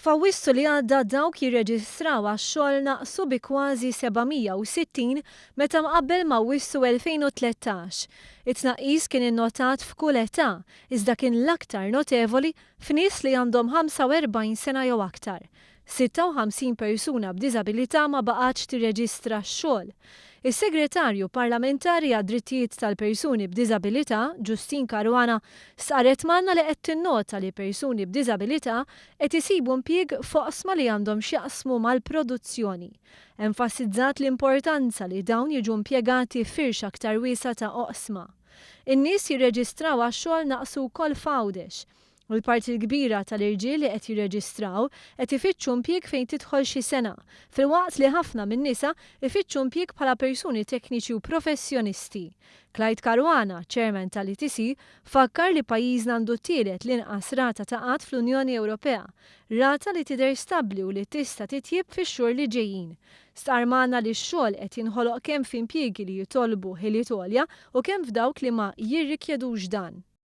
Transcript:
F'Awwissu li għadda dawk jirreġistraw għax-xogħol naqsu bi kważi 760 meta mqabbel ma' Awwissu 2013. It-tnaqqis kien innotat f'kull età, iżda kien l-aktar notevoli f'nies li għandhom 45 sena jew aktar. 56 persuna b'diżabilità ma baqgħetx tirreġistra x-xogħol. Is-Segretarju Parlamentari għad-Drittijiet tal-Persuni b'Diżabilità, Justyne Caruana, stqarret magħna li qed tinnota li persuni b'diżabilità qed isibu impjieg f'oqsma li għandhom x'jaqsmu mal-produzzjoni. Enfasizzat l-importanza li dawn jiġu impjegati f'firxa aktar wiesgħa ta' oqsma. In-nies jirreġistraw għax-xogħol naqsu wkoll f'Għawdex. U l-parti l-kbira tal-irġiel li qed jirreġistraw qed ifittxu impjieg fejn tidħol xi sengħa, filwaqt li ħafna min-nisa ifittxu impjieg bħala persuni tekniċi u professjonisti. Clyde Caruana, chairman tal-ETC, fakkar li pajjiżna għandu tielet l-inqas rata ta' qgħad fl-Unjoni Ewropea, rata li tidher stabbli u li tista' titjib fix-xhur li ġejjin. Stqarr magħna li x-xogħol qed jinħoloq kemm f'impjiegi li jitolbu ħiliet għolja u kemm f'dawk li ma jirrikjedux dan.